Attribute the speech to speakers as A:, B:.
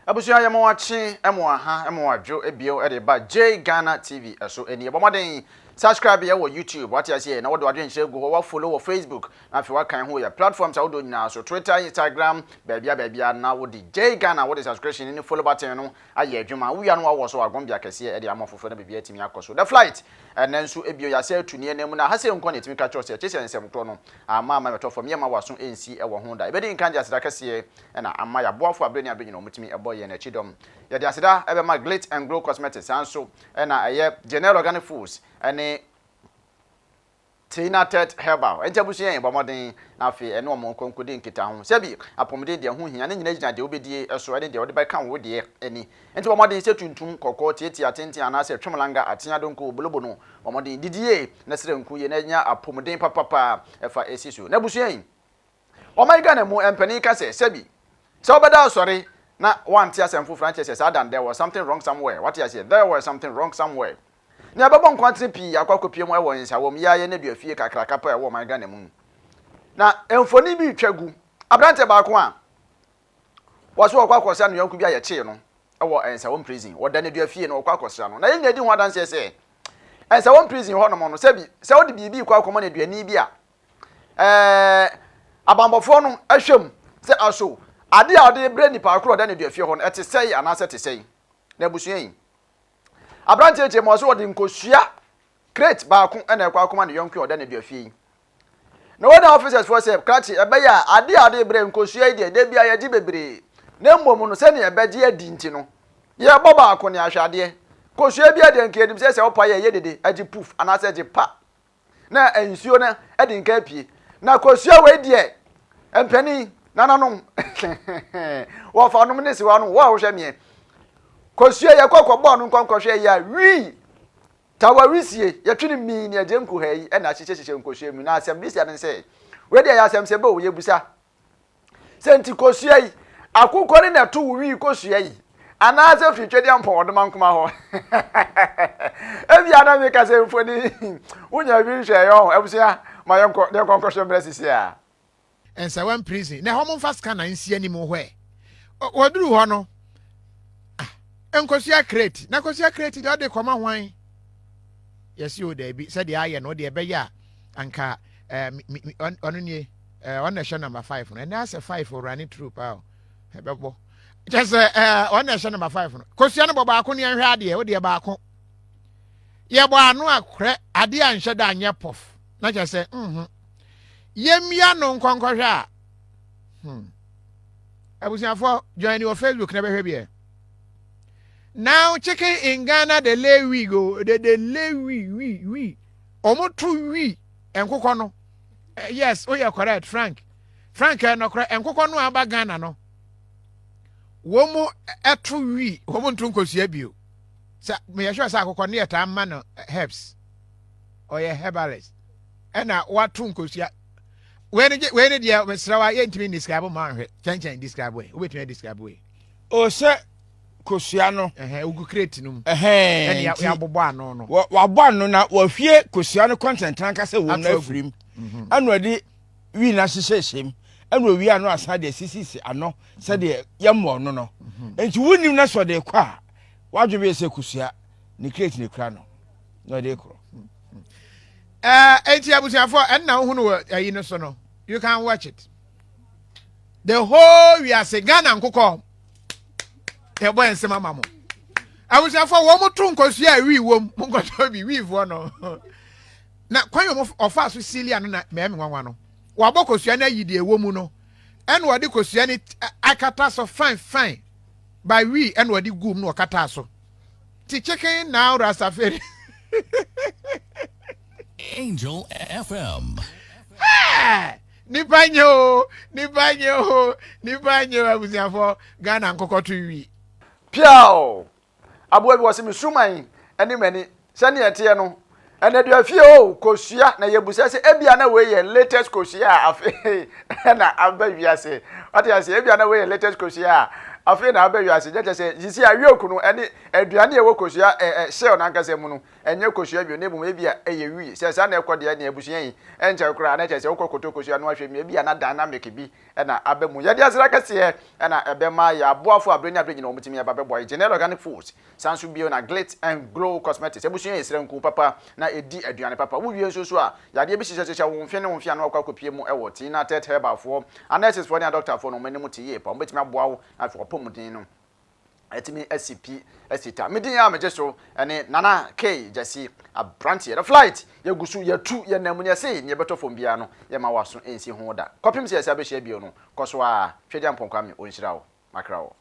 A: Abusua, yɛma wakye, ɛmo aha, ɛmo adwo ebio ɛde ba J Ghana TV ɛso. Ɛni ɛbɔ mmɔden subscribe yɛ wɔ YouTube, wate aseɛ, na wɔde wadwenkyerɛ gu hɔ, wa follow wɔ Facebook, na afei wakan ho yɛ platforms ahodoɔ nyinaa so, Twitter, Instagram, baabia baabia, na wode J Ghana, wode subscription ne follow button no ayɛ adwuma. Wowia no wawɔ so agɔmbea kɛseɛ ɛde ama foforɔ na biribi atumi akɔ so. The Flight ɛnɛ nso ebio yɛasɛ atu nneɛma mu na ha sɛ nkɔ ne ɛtumi ka kyerɛ sɛ kyɛ sɛ nsɛm korɔ no ama ama mɛtɔ fam, yɛma waso ɛnsi ɛwɔ ho da. Ɛbɛdi nkan de aseda kɛseɛ ɛna ama yɛaboafo abere ne abere nyina ɔmutumi ɛbɔ yɛn akyi dɔm. Yɛde aseda ɛbɛma Glit and Glow Cosmetics, saa nso ɛna ɛyɛ General Organic Foods ɛne Tinatet Herbal. Ɛnti abusua, yɛn bɔ mmɔden na afei ɛne ɔmo nkɔnkɔdi nkita ho sɛbi apɔmuden deɛ ho hia ne nyina gyina deɛ wobɛdie ɛso ɛne deɛ wode bɛka wo deɛ ani. Nti bɔ mmɔden sɛ tuntum, kɔkɔɔ, tietia, tenten anaasɛ twemlanga, atea, donko, bolobo no, bɔ mmɔden didie na srɛ nku yie na nya apɔmuden papapa ɛfa ɛsi so. Na abusua yi, ɔman Ghana mu mpanin ka sɛ sɛbi sɛ wobɛda asɔre na wante asɛm foforɔ ankyerɛ sɛ saa dan there was something wrong somewhere, wate aseɛ, there was something wrong somewhere. Nea ɛbɛbɔ nkwantene pii akɔ akɔpie mu ɛwɔ Nsawam yɛayɛ ne dua fie kakraka pa ɛwɔ ɔman Ghana mu na mfoni bi twa gu aberante baako a wɔso wɔkɔ akɔsra ne yɔnko bi a yɛkyee no ɛwɔ Nsawam Prison. Wɔda ne dua fie no, wɔkɔ akɔsra no na yɛn nyinaa di ho adanseɛ sɛ Nsawam Prison hɔnom no, sɛbi sɛ wode biribi kɔ akɔma ne duani bi a, abanbɔfoɔ no ahwɛ mu sɛ aso ade a ɔde brɛ nipa akoro ɔda ne dua fie hɔ no ɛte sɛe anaasɛ te sɛe. Na abusua yi, aberanteɛ kyerɛ mu ɔso wɔde nkosua crate baako ɛna ɛkɔ akɔma ne yɔnko a ɔda ne dua fie yi, na wɔn officers foɔ sɛ krakye ɛbɛyɛ a ade a ɔde brɛ nkosua yi deɛ, de bia yɛgye bebree, na mmom no sɛnea ɛbɛgye adi nti no yɛbɔ baako ne ahwɛ adeɛ. Kosua bi adeɛ nka anim sɛ wopa yɛ ɛyɛ dede, agye poof anaasɛ agye pa na nsuo no ɛde nka apue. Na kosua wei deɛ, mpanin nananom wɔfa nom ne sewa no, wɔn a wɔhwɛ meɛ kosua yɛ kɔ kɔbɔɔ no nkɔnkɔhwɛ yi a wii tawawisie yɛtwe no mii ne agye nku ha yi ɛna ahyehyɛhyehyɛ nkosua mu. Na asɛm bi sia ne sɛ wei deɛ yɛ asɛm sɛ bɛ o yɛbusa sɛ nti kosua yi akokɔ ne na ɛto wo wii kosua yi anaasɛ firi twɛdeɛ mpɔn ɔdoma nkoma hɔ ebi ana meka sɛ mfoni wonya bi nhwɛ yɛ ɔho. Abusua, ma yɛnkɔ ne yɛnkɔ nkɔhwɛ mmerɛ sisi a.
B: Nsawam Prison na ɛhɔ momfa scanner nsi anim hɔ ɛ wɔduru hɔ no, ah, nkosua crate na nkosua crate deɛ ɔde kɔma hwan? Yɛsi o daabi, sɛdeɛ ayɛ no deɛ ɛbɛyɛ a anka ɔno nie, ɔno na ɛhyɛ number 5 no. Ɛnɛ asɛ 5 owura true paa o, ɛbɛbɔ kyɛ sɛ ɔno na ɛhyɛ number 5 no. Kosua no bɔ baako ne yɛnhwɛ adeɛ o deɛ baako yɛbɔ ano akorɛ adeɛ a nhyɛ da anyɛ pɔf na kyɛ sɛ yɛmmia no nkɔnkɔhwɛ a Abusuafoɔ, join wɔ Facebook na bɛhwɛ bi ɛ. Now chicken in Ghana dey lay wee go dey lay wee wee wee, ɔmo to wee nkokɔ no. Yes, oh, yɛ correct, Frank. Frank ɛ nɔkorɛ nkokɔ no a aba Ghana no, wɔn mu ɛto wee, wɔn mu nto nkosua bio. Sɛ meyɛ sure sɛ akokɔ no yɛ taa ma no herbs, ɔyɛ herbalist ɛna wato nkosua. Wei ne wei ne deɛ mesrɛ wa yɛntumi describe ma nhwɛ kyɛnkyɛn. Describe wei, wobɛtumi describe wei?
C: O sɛ kosua no.
B: Ɛhɛn, ogu crate no mu.
C: Ɛhɛn.
B: Ɛne yɛabobɔ ano no.
C: Wabɔ ano na wahwie kosua no content ankasa wɔ mu na
B: Ato agu.
C: Afiri mu ɛna ɔde wii no ahyehyɛ mu ɛna owie ano asan de asisisi ano sɛdeɛ yɛmmɔ no. Nti wonim na sɛ ɔde kɔ a wadwe bɛyɛ sɛ kosua ne crate ne kura no na ɔde korɔ.
B: Enti abusuafoɔ, ɛnna wohu no wɔ ayi no so no, you can watch it, the whole wiase. Ghana nkokɔ yɛbɔ nsɛm ama mo. Abusuafoɔ, wɔn mo to nkosua a wii wɔm mo nkɔtɔ bi wiifoɔ no na kwan yɛ wɔn ɔfa so sili ano na mɛɛmi nwanwa no wabɔ kosua no ayi deɛ ɛwɔ mu no ɛna wɔde kosua no akata so fine fine by wii ɛna wɔde gu mu na wɔkata so ti chicken now Rastafari.
D: Angel FM.
B: Nipa nye o, nipa nye o, nipa nye o. Abusuafoɔ, Ghana nkokɔ to wi.
A: Piao aboa bi wɔ sɛ mesuman ne m'ani sɛnea ɛteɛ no ɛnɛ dua fie o kosua na yɛbusa sɛ ebia na wei yɛ latest kosua a afei ɛna aba wiase, wate ase? Ebia na wei yɛ latest kosua a Afei na aba wiase, kyɛ sɛ sisi a yolk no ɛne aduane a ɛwɔ kosua ɛ ɛ shell no ankasa mu no, ɛnyɛ kosua bio na mmom ebia ɛyɛ wi. Sɛ saa na ɛkɔ deɛ ɛne abusua yi ɛnkyɛ koraa na kyerɛ sɛ wokɔ kɔtɔ kosua no ahwɛ mu ebia na dynamic bi na aba mu. Yɛde aseda kɛseɛ na ɛbɛma yɛn aboafo a berɛ ne aberɛ nyinaa wɔtumi ba bɛboa yɛn, Janelle Organic Foods, San nso bio na Glit and Glow Cosmetics abusua yɛ sranku papa na ɛdi aduane papa. Wo wie nso so a, yadeɛ bi hyehyɛhyehyɛ wo mfe ne wo mfe ano akɔ akɔpie mu wɔ Tina Tet Herbal foɔ, anɛɛses foɔ ne adɔkta foɔ no wɔn anim te yie pa. Wɔbɛtumi aboa wo na afei w'apɔmuden no atumi asi pi asi ta. Me din a megye so ne Nana K Gyasi Abranteɛ. The flight yɛgu so yɛtu yɛnam mu ne yɛse nea ɛbɛtɔ fam biara no yɛmma w'aso nsi ho da. Kɔpem sɛ yɛsan bɛhyia bio no, kɔ so ara Twedeampɔn Kwame ɔnhyira wo. Makra wo.